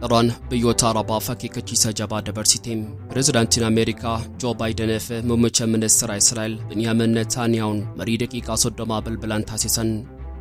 Iraan biyyoota Arabaaf akeekkachiisa jabaa dabarsite. Pireezidaantiin Ameerikaa Joo Baayiden fi muummicha ministeera Israa'el Beniyaamin Netanyahuun marii daqiiqaa 30 bilbilaan taasisan.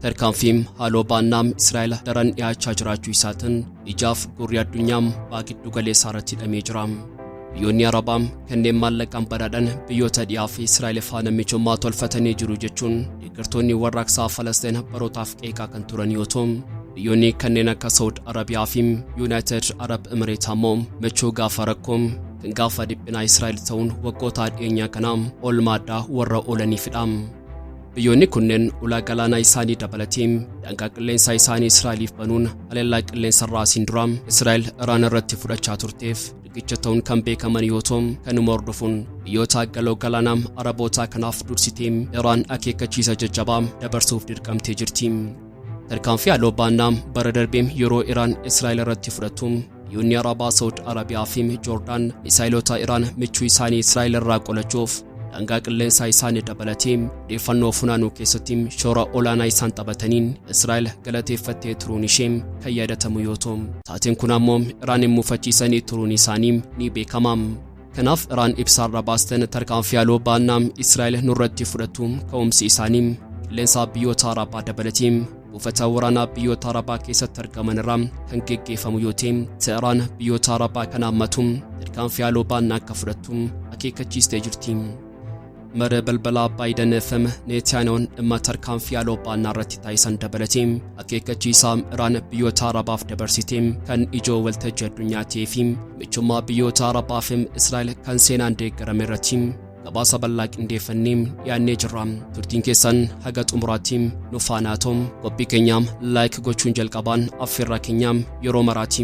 Tarkaanfiin haaloo baannaam Israa'el daran dhiyaachaa jiraachuu isaatiin ijaaf gurri addunyaam ba'a giddu galeessaa irratti hidhamee jira. Biyyoonni Arabaa kanneen maallaqaan badhaadhan biyyoota dhiyaa fi Israa'el faana michummaa tolfatanii jiru jechuun deeggartoonni warraaqsaa Falastiin barootaaf qeeqaa kan turan yoo ta'u, biyyoonni kanneen akka Saawud Arabiyaa fi Yuunaayitid Arab Emireet ammoo michuu gaafa rakkoo kan gaafa dhiphinaa Israa'el ta'uun waggoota dhiyeenyaa kanaa oolmaa addaa warra oolaniifidha. Biyyoonni kunneen ulaa galaanaa isaanii dabalatee daangaa qilleensaa isaanii Israa'eliif banuun haleellaa qilleensarraa asiin dura Israa'el Iraan irratti fudhachaa turteef riqicha ta'uun kan beekaman yoo ta'u, kanuma hordofuun biyyoota galoo galaanaa Arabootaa kanaaf dursitee Iraan akeekkachiisa jajjabaa dabarsuuf dirqamtee jirti. Tarkaanfii haaloo baannaa bara darbee yeroo Iraan Israa'el irratti fudhattu biyyoonni Arabaa Saawud Arabiyaa fi Joordaan misaayilota Iraan michuu isaanii Israa'el irraa qolachuuf daangaa qilleensaa isaanii dabalatee odeeffannoo funaanuu keessatti shoora olaanaa isaan taphataniin Israa'el galateeffattee turuun ishee kan yaadatamu yoo ta'u, taateen kun ammoo Iraan mufachiisanii turuun isaanii ni beekama. Kanaaf Iraan ibsaarra baastan tarkaanfii haaloo baannaa Israa'el nurratti fudhattu ka'umsi isaanii qilleensaa biyyoota Arabaa dabalatee buufata waraanaa biyyoota Arabaa keessatti argaman irraa kan geggeeffamu yoo ta'e, Teheraan biyyoota Arabaa kana hammatu tarkaanfii haaloo baannaa akka fudhattu akeekkachiistee jirti. Mara balbalaa Baayiden fi Netanyahuun dhimma tarkaanfii haaloo baannaa irratti taasisan dabalatee akeekkachiisaa Iraan biyyoota Arabaaf dabarsite kan ijoo waltajjii addunyaa ta'ee fi michummaa biyyoota Arabaa fi Israa'el kan seenaan deeggarame irratti gabaasa bal'aa qindeeffannee dhiyaannee jirra. Turtiin keessan haga xumuraatti nu faana ta'u qophii keenyaam like gochuun jalqabaan affeerraa keenyaam yeroo maraati.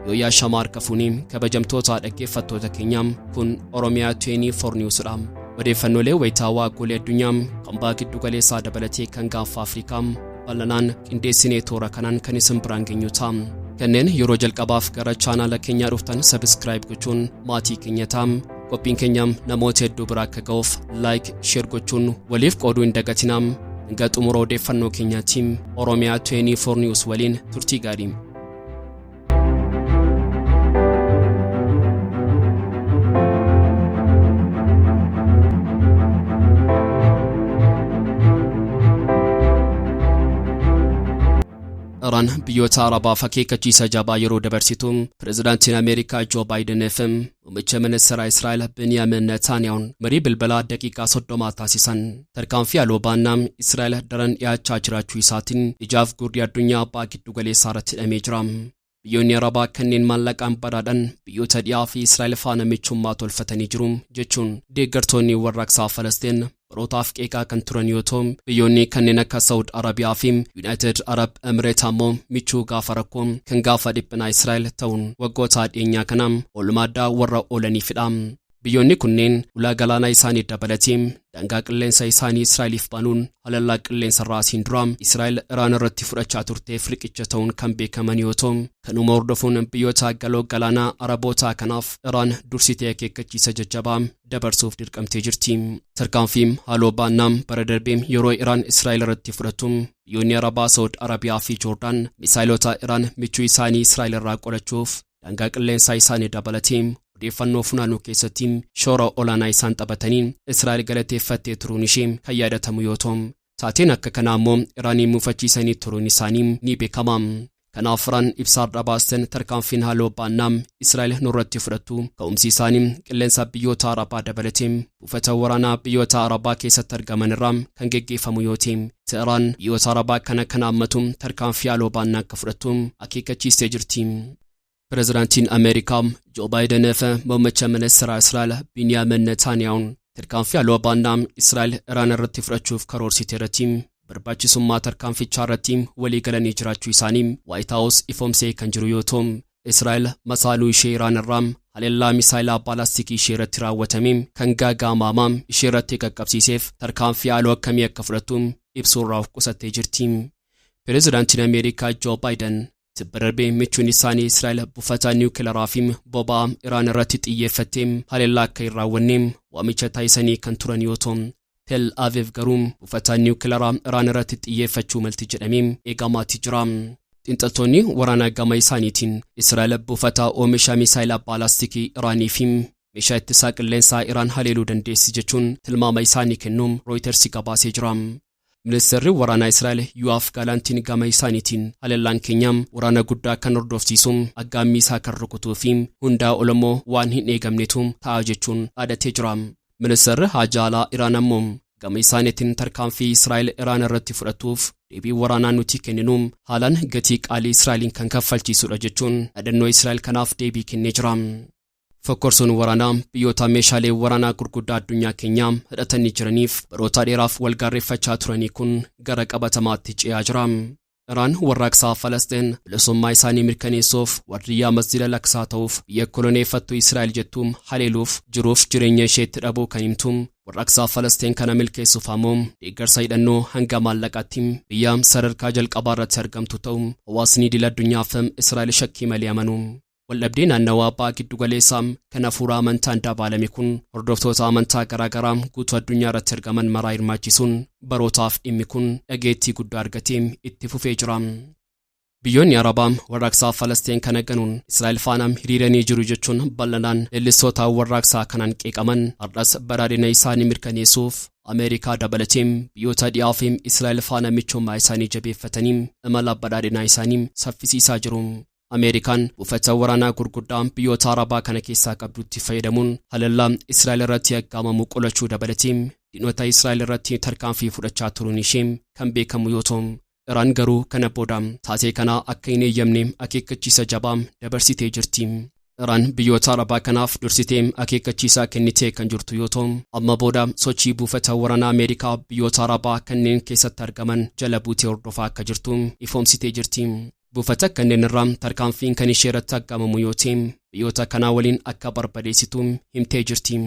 Yooyyaa shamaa harka fuunee kabajamtoota dhaggeeffattoota keenyaam, kun Oromiyaa 24 Newsdha. Odeeffannoolee wayitaawaa golee addunyaa kan ba'a giddu galeessaa dabalatee kan gaanfa Afrikaa bal'inaan qindeessinee toora kanaan kan isin biraan geenyu ta'a. Kanneen yeroo jalqabaaf gara chaanaala keenyaa dhuftan subscribe gochuun maatii keenya ta'a. Qophiin keenya namoota hedduu bira akka ga'uuf like, share gochuun waliif qooduu hin dagatinaa. Hanga xumura odeeffannoo keenyaatti Oromiyaa 24 News waliin turtii gaarii. Iraan biyyoota Arabaaf akeekkachiisa jabaa yeroo dabarsitu pireezidaantiin Ameerikaa Joo Baayiden fi muummicha ministeera Israa'el Beniyaamin Netanyahuun marii bilbilaa daqiiqaa 30 taasisan. Tarkaanfii haaloo baannaa Israa'el daran dhiyaachaa jiraachuu isaatiin ijaaf gurri addunyaa ba'a giddu galeessaa irratti hidhamee jira. Biyyoonni Arabaa kanneen maallaqaan badhaadhan biyyoota dhiyaa fi Israa'el faana michummaa tolfatanii jiru jechuun deeggartoonni warraaqsaa Falastiin barootaaf qeeqaa kan turan yoo ta'u, biyyoonni kanneen akka Saawud Arabiyaa fi Yuunaayitid Arab Emireet ammoo michuu gaafa rakkoo kan gaafa dhiphinaa Israa'el ta'uun waggoota dhiyeenyaa kana oolmaa addaa warra oolaniifidha. Biyyoonni kunneen ulaa galaanaa isaanii dabalatee daangaa qilleensa isaanii Israa'eliif banuun haleellaa qilleensarraa asiin dura Israa'el Iraan irratti fudhachaa turteef riqicha ta'uun kan beekaman yoo ta'u, kanuma hordofuun biyyoota galoo galaanaa Arabootaa kanaaf Iraan dursitee akeekkachiisa jajjabaa dabarsuuf dirqamtee jirti. Tarkaanfii haaloo baannaa bara darbee yeroo Iraan Israa'el irratti fudhattu biyyoonni Arabaa Saawud Arabiyaa fi Joordaan misaayilota Iraan michuu isaanii Israa'el irraa qolachuuf daangaa qilleensaa isaanii dabalatee odeeffannoo funaanuu keessatti shoora olaanaa isaan taphatanii Israa'el galateeffattee turuun ishee kan yaadatamu yoo ta'u, taateen akka kanaa immoo Iraaniin mufachiisanii turuun isaanii ni beekama. Kanaaf Iraan ibsaarra baasten tarkaanfiin haaloo baannaa Israa'el nurratti fudhattu ka'umsi isaanii qilleensa biyyoota Arabaa dabalatee buufata waraanaa biyyoota Arabaa keessatti argaman irraa kan geggeeffamu yoo ta'e, Teheraan biyyoota Arabaa kana kan hammatu tarkaanfii haaloo baannaa akka fudhattu akeekkachiistee jirti. Pireezidaantiin Ameerikaa Joo Baayiden fi muummicha ministeera Israa'el Biniyaamin Netanyahuun tarkaanfii haaloo baannaa Israa'el Iraan irratti fudhachuuf karoorsite irratti barbaachisummaa tarkaanfichaa irratti walii galanii jiraachuu isaanii Waayit Haawus ifoomsee kan jiru yoo ta'u, Israa'el masaanuu ishee Iraan irraa haleellaa misaayilaa baalaastikii ishee irratti raawwatame kan gaaga'amaa ishee irratti qaqqabsiiseef tarkaanfii haaloo akkamii akka fudhattu ibsuurraa of qusattee jirti. Pireezidaantiin Ameerikaa Joo Baayiden tibba darbee michuun isaanii Israa'el buufata niwukilaraa fi boba'aa Iraan irratti xiyyeeffattee haleellaa akka hin raawwanne waamicha taasisanii kan turan yoo ta'u, Tel Aviv garuu buufata niwukilaraa Iraan irratti xiyyeeffachuu malti jedhamee eegamaatti jira. Xiinxaltoonni waraanaa gama isaaniitiin Israa'el buufata oomisha misaayilaa baalaastikii Iraanii fi meeshaa ittisaa qilleensaa Iraan haleeluu dandeessi jechuun tilmaama isaanii kennuun Reuters gabaasee jira. Ministeerri waraanaa Israa'el Yoav Gaalantiin gama isaaniitiin haleellaan keenya waraana guddaa kan hordofsiisu, aggaammii isaa kan rukutuu fi hundaa ol waan hin eegamnetu ta'a jechuun dhaadatee jira. Ministeerri haajaa alaa Iraan ammoo gama isaaniitiin tarkaanfii Israa'el Iraan irratti fudhatuuf deebii waraanaa nuti kenninu haalaan gatii qaalii Israa'eliin kan kaffalchiisudha jechuun dhaadannoo Israa'el kanaaf deebii kennee jira. Fokkorsuun waraanaa biyyoota meeshaalee waraanaa gurguddaa addunyaa keenyaa hidhatanii jiraniif baroota dheeraaf wal gaarreeffachaa turanii kun gara qabatamaatti ce'aa jira. Iraan warraaqsaa Falastiin bilisummaa isaanii mirkaneessuuf wardiyyaa Masjida Al-Aqsaa ta'uuf biyya koloneeffattuu Israa'el jettuun haleeluuf jiruuf jireenya isheetti dhabuu kan himtu, warraaqsaa Falastiin kana milkeessuuf ammoo deeggarsa hidhannoo hanga maallaqaatti biyya sadarkaa jalqabaa irratti argamtu ta'u hawaasni idil addunyaaf Israa'el shakkii malee amanu. Waldhabdee naannawaa baha giddugaleessaa kan hafuura amantaan dabaalame kun hordoftoota amantaa garaagaraa guutuu addunyaa irratti argaman maraa hirmaachisuun barootaaf dhimmi kun dhageettii guddaa argatee itti fufee jira. Biyyoonni Arabaa warraaqsaa Falastiin kana ganuun Israa'el faana hiriiranii jiru jechuun bal'inaan leellistoota warraaqsaa kanaan qeeqaman har'as badhaadhina isaanii mirkaneessuuf Ameerikaa dabalatee biyyoota dhiyaa fi Israa'el faana michummaa isaanii jabeeffatanii imala badhaadhinaa isaanii saffisiisaa jiru. Ameerikaan buufata waraanaa gurguddaa biyyoota Arabaa kana keessaa qabdutti fayyadamuun haleellaa Israa'el irratti aggaamamu qolachuu dabalatee diinota Israa'el irratti tarkaanfii fudhachaa turuun ishee kan beekamu yoo ta'u, Iraan garuu kana booda taatee kana akka hin eeyyamne akeekkachiisa jabaa dabarsitee jirti. Iraan biyyoota Arabaa kanaaf dursitee akeekkachiisa kennitee kan jirtu yoo ta'u, amma booda sochii buufata waraanaa Ameerikaa biyyoota Arabaa kanneen keessatti argaman jala buutee hordofaa akka jirtu ifoomsitee jirti. Buufata kanneen irraa tarkaanfiin kan ishee irratti aggaamamu yoo ta'e, biyyoota kanaa waliin akka barbadeessitu himtee jirti.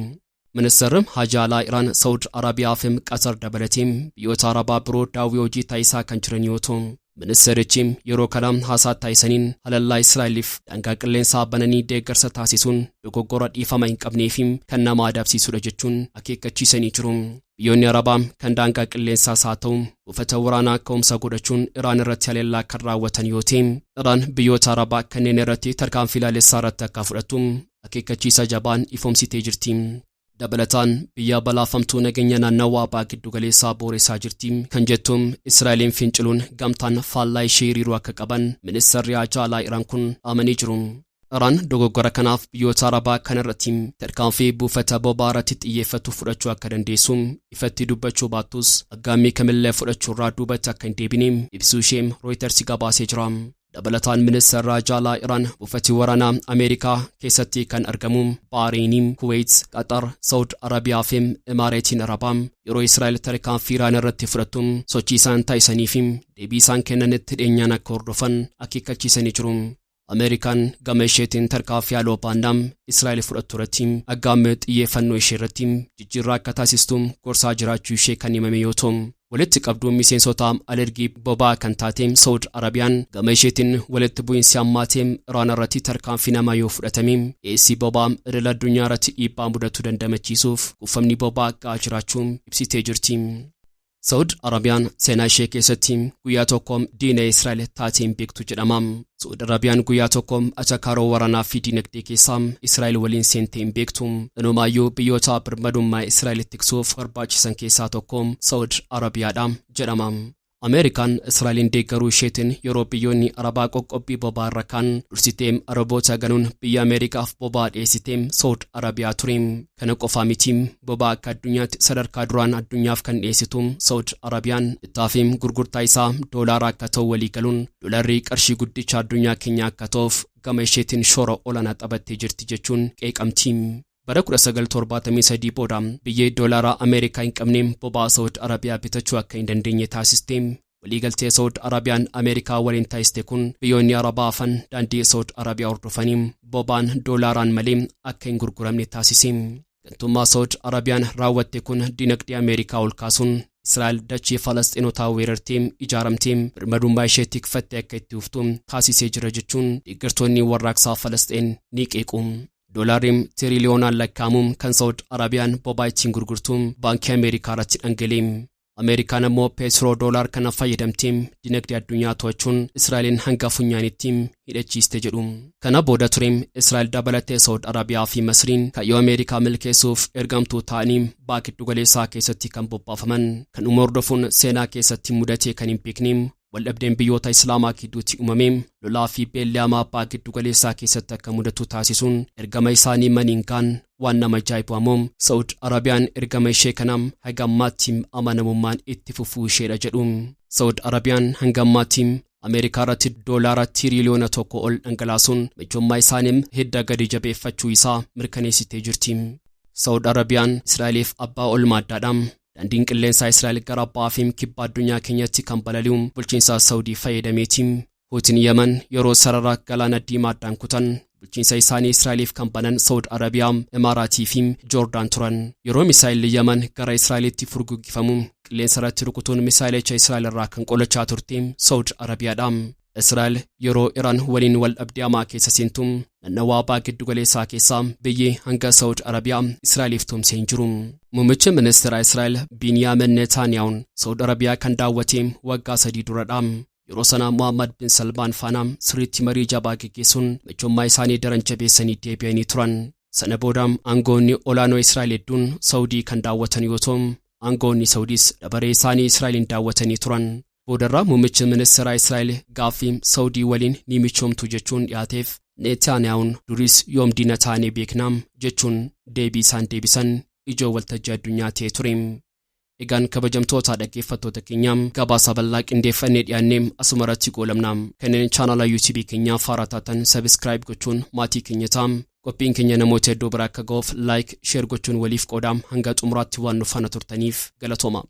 Ministeerri haajaa alaa Iraan Saawud Arabiyaa fi Qatar dabalatee biyyoota Arabaa biroo daawwii hojii taasisaa kan jiran yoo ta'u, ministeerichi yeroo kana haasaa taasisaniin haleellaa Israa'eliif daangaa qilleensaa bananii deeggarsa taasisuun dogoggora dhiifama hin qabnee fi kan nama adabsiisudha jechuun akeekkachiisanii jiru. Biyyoonni Arabaa kan daangaa qilleensaas haa ta'u buufata waraanaa ka'umsa godhachuun Iraan irratti haleellaa kan raawwatan yoo ta'e, Iraan biyyoota Arabaa kanneen irratti tarkaanfii laalessaa irratti akka fudhattu akeekkachiisa jabaan ifoomsitee jirti. Dabalataan biyya balaafamtuu nageenya naannawaa baha giddugaleessaa booressaa jirti kan jettuun Israa'eliin finciluun gamtaan faallaa ishee hiriiruu akka qaban ministeerri haajaa alaa Iraan kun amanii jiru. Iraan dogoggora kanaaf biyyoota Arabaa kanarratti tarkaanfii buufata boba'aa irratti xiyyeeffatu fudhachuu akka dandeessu ifatti dubbachuu baattus, aggaammii kamillee fudhachuurraa duubatti akka hin deebine ibsuu ishee Reuters gabaasee jira. Dabalataan ministeerri haajaa alaa Iraan buufati waraanaa Ameerikaa keessatti kan argamu Baahreeyinii, Kuwait, Qatar, Saawud Arabiyaa fi Imaareetiin Arabaa yeroo Israa'el tarkaanfii Iraan irratti fudhattu sochii isaan taasisanii fi deebii isaan kennanitti dhiyeenyaan akka hordofan akeekkachiisanii jiru. Ameerikaan gama isheetiin tarkaanfii haaloo baannaa Israa'el fudhattu irratti aggaammii xiyyeeffannoo ishee irratti jijjiirraa akka taasistu gorsaa jiraachuu ishee kan himame yoo ta'u, walitti qabduun miseensota alergii boba'aa kan taate Saawud Arabiyaan gama isheetiin walitti bu'iinsi hammaatee Iraan irratti tarkaanfii namaa yoo fudhatame dhiyeessii boba'aa idil addunyaa irratti dhiibbaa mudatu dandamachiisuuf kuufamni boba'aa ga'aa jiraachuu ibsitee jirti. Saawud Arabiyaan seenaa ishee keessatti guyyaa tokko diina Israa'el taatee hin beektu jedhama. Saawud Arabiyaan guyyaa tokko atakaaroo waraanaa fi dinagdee keessaa Israa'el waliin seentee hin beektu. Inumaayyuu biyyoota birmadummaa Israa'el tiksuuf barbaachisan keessaa tokko Saawud Arabiyaadha jedhama. Ameerikaan Israa'eliin deeggaruu isheetiin yeroo biyyoonni Arabaa qoqqobbii boba'aa irra kaan dursitee Araboota ganuun biyya Ameerikaaf boba'aa dhiyeessitee Saawud Arabiyaa ture. Kana qofaa miti, boba'aa akka addunyaatti sadarkaa duraan addunyaaf kan dhiyeessitu Saawud Arabiyaan bittaa fi gurgurtaa isaa doolaara akka ta'u walii galuun doolarri qarshii guddicha addunyaa keenyaa akka ta'uuf gama isheetiin shoora olaanaa taphattee jirti jechuun qeeqamti. Bara 1973 booda biyyi doolaara Ameerikaa hin qabne boba'aa Saawud Arabiyaa bitachuu akka hin dandeenye taasiste. Waliigaltee Saawud Arabiyaan Ameerikaa waliin taasiste kun biyyoonni Arabaa hafan daandii Saawud Arabiyaa hordofanii boba'aan doolaaraan malee akka hin gurguramne taasise. Gantummaa Saawud Arabiyaan raawwatte kun dinagdee Ameerikaa ol kaasuun Israa'el dachee Falasxiinotaa weerartee ijaaramtee birmadummaa ishee tikfattee akka itti uftu taasisee jira jechuun deeggartoonni warraaqsaa Falasxiin ni qeequ. Doolaarri tiriliyoonaan lakkaa'amu kan Saawud Arabiyaan boba'aa ittiin gurgurtu baankii Ameerikaa irratti dhangala'e. Ameerikaan ammoo peetiroo doolaar kana fayyadamtee dinagdee addunyaa to'achuun Israa'eliin hanga funyaanitti hidhachiiste jedhu. Kana booda ture Israa'el dabalatee Saawud Arabiyaa fi Masriin kaayyoo Ameerikaa milkeessuuf ergamtuu ta'anii baha giddu galeessaa keessatti kan bobbaafaman. Kanuma hordofuun seenaa keessatti mudatee kan hin beekne waldhabdeen biyyoota Islaamaa gidduutti uumame lolaa fi beelli hamaa baha giddu galeessaa keessatti akka mudatu taasisuun ergama isaanii maniin kaan. Waan nama ajaa'ibu ammoo Saawud Arabiyaan ergama ishee kana hanga ammaatti amanamummaan itti fufuu isheedha jedhu. Saawud Arabiyaan hanga ammaatti Ameerikaa irratti doolaara tiriliyoona 1 ol dhangalaasuun michummaa isaanii hidda gadi jabeeffachuu isaa mirkaneessitee jirti. Saawud Arabiyaan Israa'eliif abbaa olmaa addaadha. Daandiin qilleensaa Israa'el gara bahaa fi kibba addunyaa keenyatti kan balali'u bulchiinsa Saawudii fayyadameeti. Huutiin Yemen yeroo sarara galaana diimaa addaan kutan bulchiinsa isaanii Israa'eliif kan banan Saawud Arabiyaa, Imaaraatii fi Joordaan turan. Yeroo misaayilli Yemen gara Israa'elitti furguggifamu qilleensa irratti rukutuun misaayilicha Israa'el irraa kan qolachaa turte Saawud Arabiyaadha. Israa'el yeroo Iraan waliin wal dhabdee hamaa keessa seentu naannawaa baha giddu galeessaa keessaa biyyi hanga Saawud Arabiyaa Israa'eliif tumsee hin jiru. Muummichi ministeera Israa'el Biniyaamin Netanyahuun Saawud Arabiyaa kan daawwate waggaa 3 duradha. Yeroo sana Muhammad bin Salmaan faana sirriitti marii jabaa geggeessuun michummaa isaanii daran jabeessanii deebi'anii turan. Sana booda aangoonni olaanoo Israa'el hedduun Saawudii kan daawwatan yoo ta'u, aangoonni Saawudiis dabaree isaanii Israa'eliin daawwatanii turan. Boodarraa muummichi ministeera Israa'el gaaffii Saawudii waliin ni michoomtu jechuun dhiyaateef Netanyahuun duris yoom diina taanee beeknaam jechuun deebii isaan deebisan ijoo waltajjii addunyaa ta'e ture. Egaan kabajamtoota dhaggeeffattoota keenyaa gabaasa bal'aa qindeeffannee dhiyaannee asuma irratti goolabna. Kanneen chaanala YouTube keenyaa faaraa taatan subscribe gochuun maatii keenya ta'a. Qophiin keenya namoota hedduu bira akka ga'uuf like, share gochuun waliif qoodaa. Hanga xumuraatti waan nu faana turtaniif galatooma.